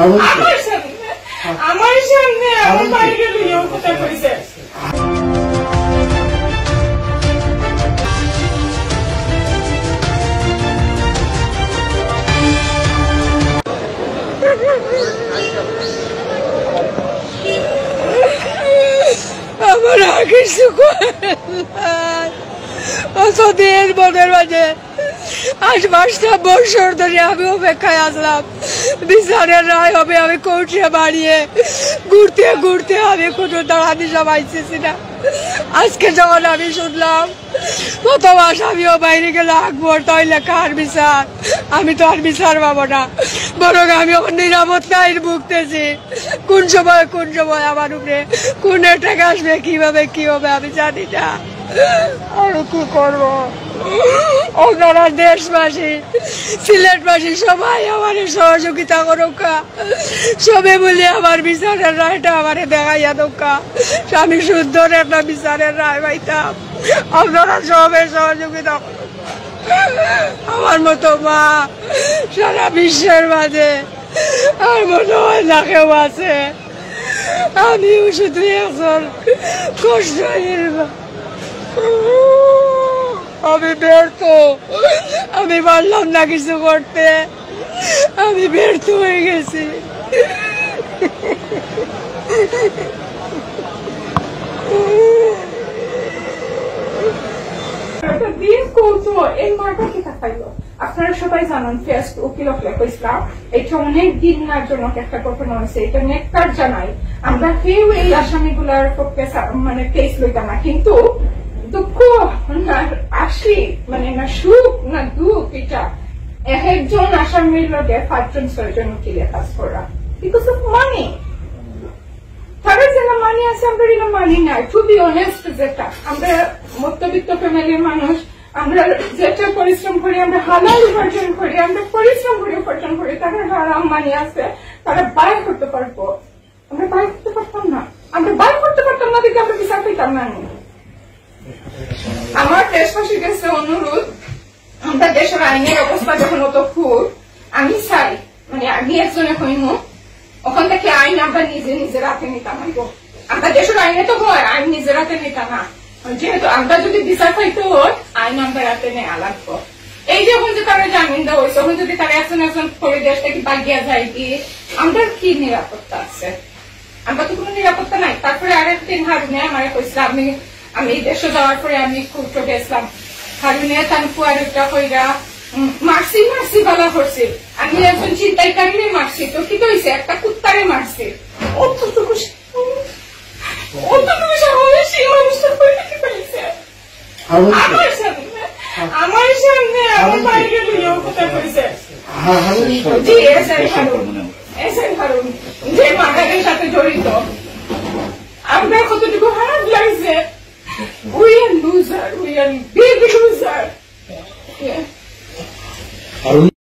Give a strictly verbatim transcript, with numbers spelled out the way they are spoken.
আমার সামনে, আমার সামনে আমার ভাইরে লইয়া কথা কইছে। আমার আর কিছু করার নাই। অতদিন মনের মাঝে আজ পাঁচটা বছর ধরি আমি অপেক্ষায় আছলাম। বিচারের রায় হবে, আমি কোর্টে বাড়িয়ে ঘুরতে ঘুরতে আমি কোনো দাঁড়া দিশা পাইতেছি না। আজকে যখন আমি শুনলাম প্রথম আসামিও বাইরে গেল আকবর, তাইলে কার বিচার? আমি তো আর বিচার পাবো না, বরং আমি অখন নিরাপত্তায় ভুগতেছি। কোন সময়, কোন সময় আমার উপরে কোন অ্যাটাক আসবে, কিভাবে কি হবে, আমি জানি না। আমি কি করব? আপনারা দেশবাসী, সিলেটবাসী সবাই আমার সহযোগিতা করুক্কা। সবে বলি আমার বিচারের রায়টা আমারে দেখাইয়া দেউক্কা। আমি সুন্দর একটা বিচারের রায় পাইতাম। আপনারা সবে সহযোগিতা করুক্কা। আমার মতো মা সারা বিশ্বের মাঝে আর মনে হয় না কেউ আছে। আমিও শুধু একজন কষ্টহীন মা। আমি ব্যর্থ, আমি পারলাম না কিছু করতে, আমি ব্যর্থ হয়ে গেছি। একটা দিন কৌতুক, এই মাটা কি তাকাইলো? আপনারা সবাই জানেন, ফেস্ট উকিল অকলে কইছিলাম, এটা অনেক ঘৃণাজনক একটা ঘটনা হয়েছে, এটা নেককার জানাই। আমরা কেউ এই আসামিগুলার পক্ষে সা-, মানে, কেস লইতাম না, কিন্তু দুঃখ না আসি, মানে, না সুখ না দুঃখ, এটা এক একজন আসামির লগে পাঁচজন ছয়জন উকিলে কাজ করা, because of money। তারা যেন মানি আছে, আমরা এটা মানি না। To be honest, যেটা আমরা মধ্যবিত্ত ফ্যামিলির মানুষ, আমরা যেটা পরিশ্রম করি, আমরা হালাল উপার্জন করি, আমরা পরিশ্রম করি, উপার্জন করি, তারা হারাম মানি আছে, তারা বাই করতে পারবো, আমরা বাই করতে পারতাম না। আমরা বাই করতে পারতাম না দেখে আমরা বিচার পেতাম না। আমার দেশবাসীর কাছে অনুরোধ, আমরা দেশের আইনের অবস্থা যখন অত খুব, আমি চাই, মানে, আমি একজনে কইমু, ওখান থেকে আইন আমরা নিজে নিজের হাতে নিতাম হইব। আমরা দেশের আইনে তো হয়, আইন নিজের হাতে নিতাম না। যেহেতু আমরা যদি বিচার পাইতে হয়, আইন আমরা হাতে নেওয়া লাগবো। এই যে এখন যে তারা জামিন দেওয়া হয়েছে, এখন যদি তারা একজন একজন করে দেশ থেকে বাগিয়া যায় কি, আমরা কি নিরাপত্তা আছে? আমরা তো কোনো নিরাপত্তা নাই। তারপরে আরেকদিন হারুনে আমারে কইছিল, আমি, আমি দেশে যাওয়ার পরে আমি কোর্টে গেছিলাম। হারুনে তান ফুয়ার একটা কইরা, উম, মারছি, মারছি, বালা করছি। আমি একজন ছিনতাইকারীরে মারছি, তো কি কইছে? একটা কুত্তারে মারছি। অতটুকু সা-, অতটুকু সাহস সেই মানুষটা কই থেকে পাইছে? আমার সামনে, আমার সামনে আমার ভাইরে লইয়া কথা কইছে। জি, S I Harun, S I Harun, যে মার্ডারের সাথে জড়িত। আমরা কতটুকু খারাপ লাগছে। We are loser, we are big loser. Yeah.